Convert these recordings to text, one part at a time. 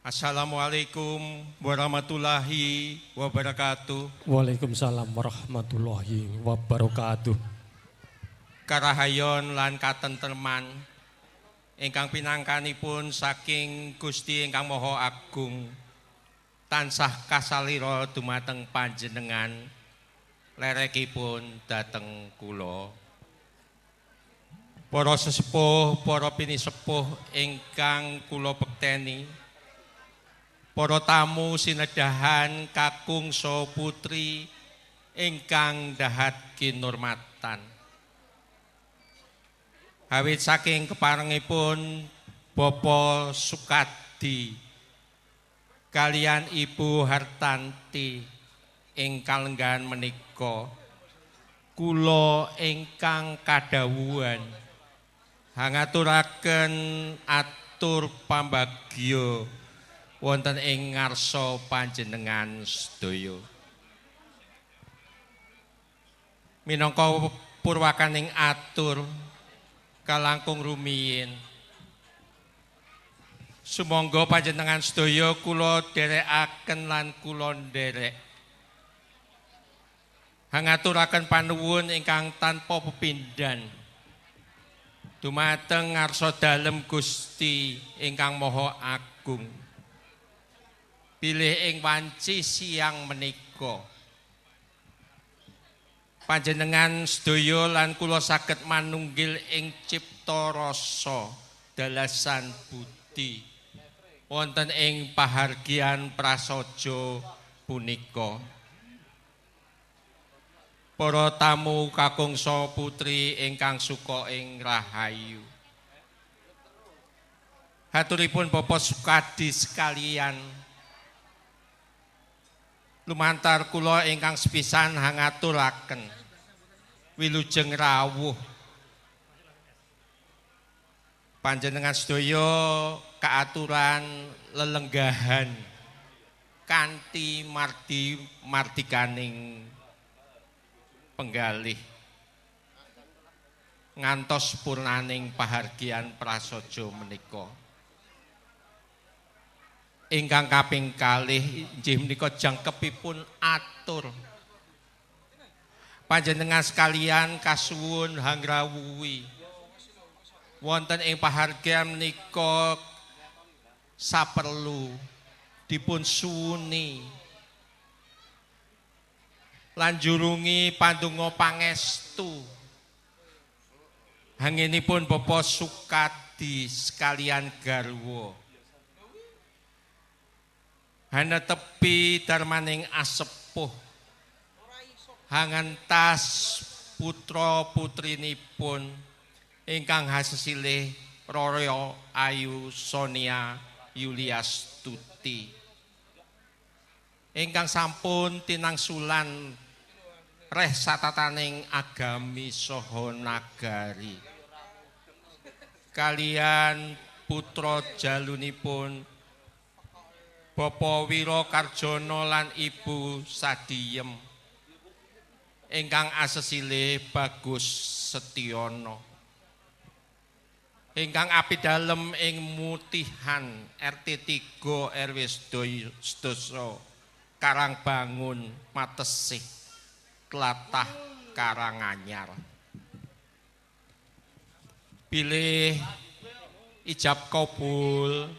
Assalamualaikum warahmatullahi wabarakatuh. Waalaikumsalam warahmatullahi wabarakatuh. Karahayon lan katentreman ingkang pinangkanipun saking Gusti ingkang Maha Agung tansah kasalira dumateng panjenengan lerekipun dhateng kula. Para sesepuh, para pinisepuh ingkang kula bekteni, para tamu sinedahan kakung saha putri ingkang dahat kinurmatan. Awit saking keparengipun Bapak Sukadi kalian Ibu Hartanti ing kalenggahan menika, kula ingkang kadhawuhan hangaturaken atur pambagya wonten ing ngarsa panjenengan sedaya. Minangka purwakaning atur kalangkung rumiyin, sumangga panjenengan sedaya kula dherekaken lan kula nderek hangaturaken panuwun ingkang tanpa pepindhan dumateng ngarsa dalem Gusti ingkang Maha Agung. Bilih ing wanci siang menika panjenengan sedaya lan kula saged manunggil ing cipta rasa dalasan budi wonten ing pahargyan prasaja punika. Para tamu kakung saha putri ingkang suka ing rahayu, haturipun Bapak Sukadi sekalian, lumantar kula ingkang sepisan hangaturaken wilujeng rawuh panjenengan sedaya kaaturan lelenggahan kanthi mardi mardikaning penggalih ngantos purnaning pahargyan prasaja menika. Ingkang kaping kalih inggih menika jangkepipun atur. Panjenengan sekalian kasuwun hangrawuhi wonten ing pahargyan menika saperlu dipun suwuni lan jurungi pandonga pangestu hanginipun Bapak Sukadi sekalian garwa hanetepi darmaning asepuh hangentas putra putrinipun ingkang hasesilih Roro Ayu Sonia Yuliastuti ingkang sampun tinangsulan reh satataning agami saha nagari kalian putra jalunipun Bapak Wiro Karjono lan Ibu Sadiyem ingkang asesilih Bagus Setiono ingkang api dalem ing Mutihan RT 3 RW Sedoso Karangbangun Matesih Tlatah Karanganyar. Bilih ijab kabul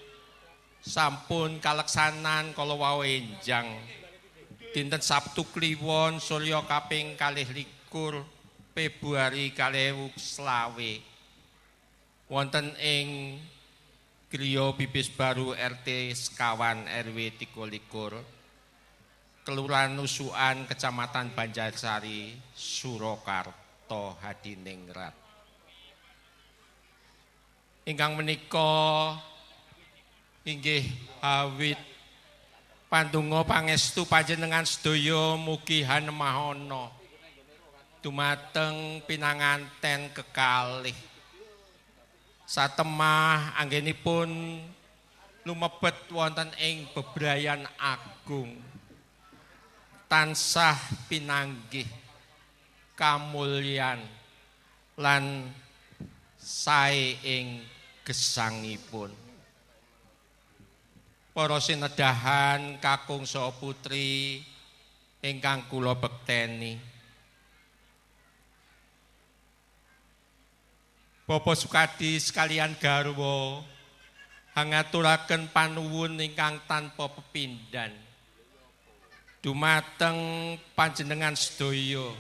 sampun kaleksanan kala wau enjang dinten Sabtu Kliwon Surya kaping 22 Februari 2025 wonten ing griya Bibis Baru RT sekawan RW 23 Kelurahan Nusukan Kecamatan Banjarsari Surakarta Hadiningrat. Ingkang menika inggih awit pandonga pangestu panjenengan sedaya mugi hanemahana dumateng pinanganten kekalih. Satemah anggenipun lumebet wonten ing bebrayan agung tansah pinanggih kamulyan lan sae ing gesangipun. Para sinedahan kakung saha putri ingkang kula bekteni. Bapak Sukadi sekalian garwa hangaturaken panuwun ingkang tanpa pepindhan dumateng panjenengan sedaya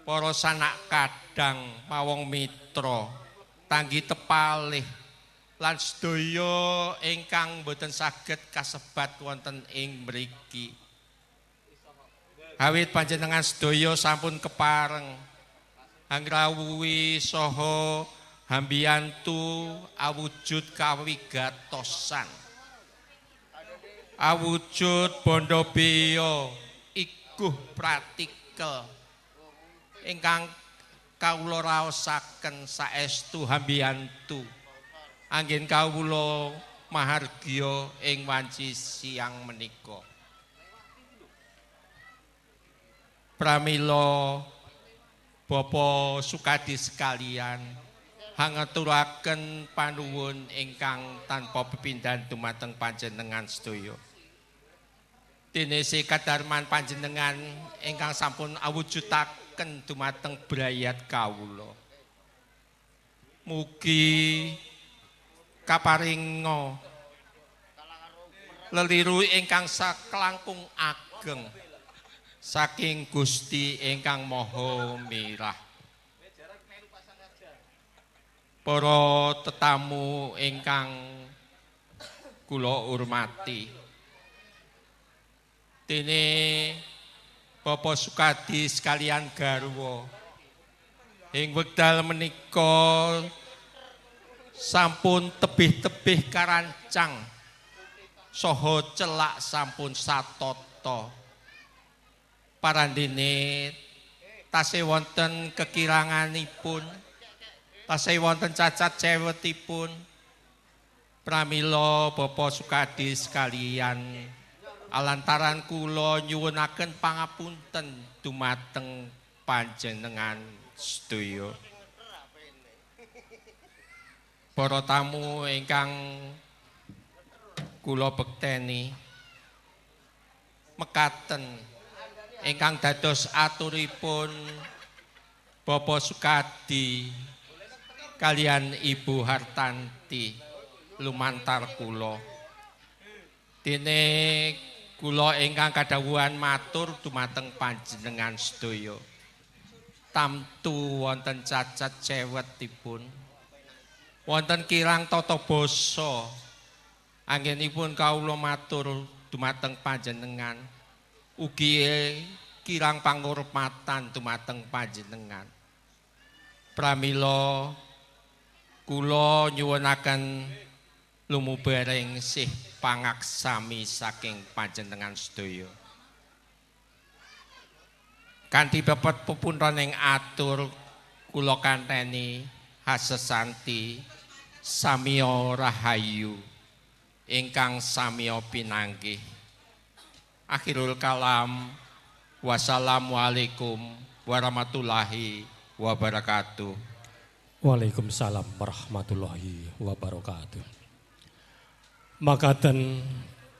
para sanak kadang pawong mitra tanggi tepalih lan sedaya ingkang boten saged kasebat wonten ing mriki. Awit panjenengan sedaya sampun kepareng angrawuhi saha hambiyantu awujud kawigatosan, awujud bondo beya iguh pratikel ingkang kawula raosaken saestu hambiyantu anggen kawula mahargya ing wanci siang menika. Pramila Bapak Sukadi sekalian hangaturaken panuwun ingkang tanpa pepindhan dumateng panjenengan sedaya. Dene kadarman panjenengan ingkang sampun awujudaken dumateng brayat kawula. Mugi kaparinga leliru ingkang saklangkung ageng saking Gusti ingkang Maha Mirah. Para tetamu ingkang kula hormati, dene Bapak Sukadi sekalian garwa ing wekdal menika sampun tebih-tebih karancang saha celak sampun satata. Parandene tasih wonten kekiranganipun, tasih wonten cacat cewetipun. Pramila Bapak Sukadi sekalian alantaran kula nyuwunaken pangapunten dumateng panjenengan sedaya. Para tamu ingkang kula bekteni, mekaten ingkang dados aturipun Bapak Sukadi kalian Ibu Hartanti lumantar kula. Dene kula ingkang kadhawuhan matur dumateng panjenengan sedaya. Tamtu wonten cacat cewetipun, wonten kirang tata basa anggenipun kawula matur dumateng panjenengan, ugi kirang pangurmatan dumateng panjenengan. Pramila kula nyuwunaken lumubering sih pangaksami saking panjenengan sedaya. Kanthi pepet pepuntoning atur kula kanteni hasesanti samiya rahayu ingkang samiya pinanggih. Akhirul kalam, wassalamualaikum warahmatullahi wabarakatuh. Waalaikumsalam warahmatullahi wabarakatuh. Makaten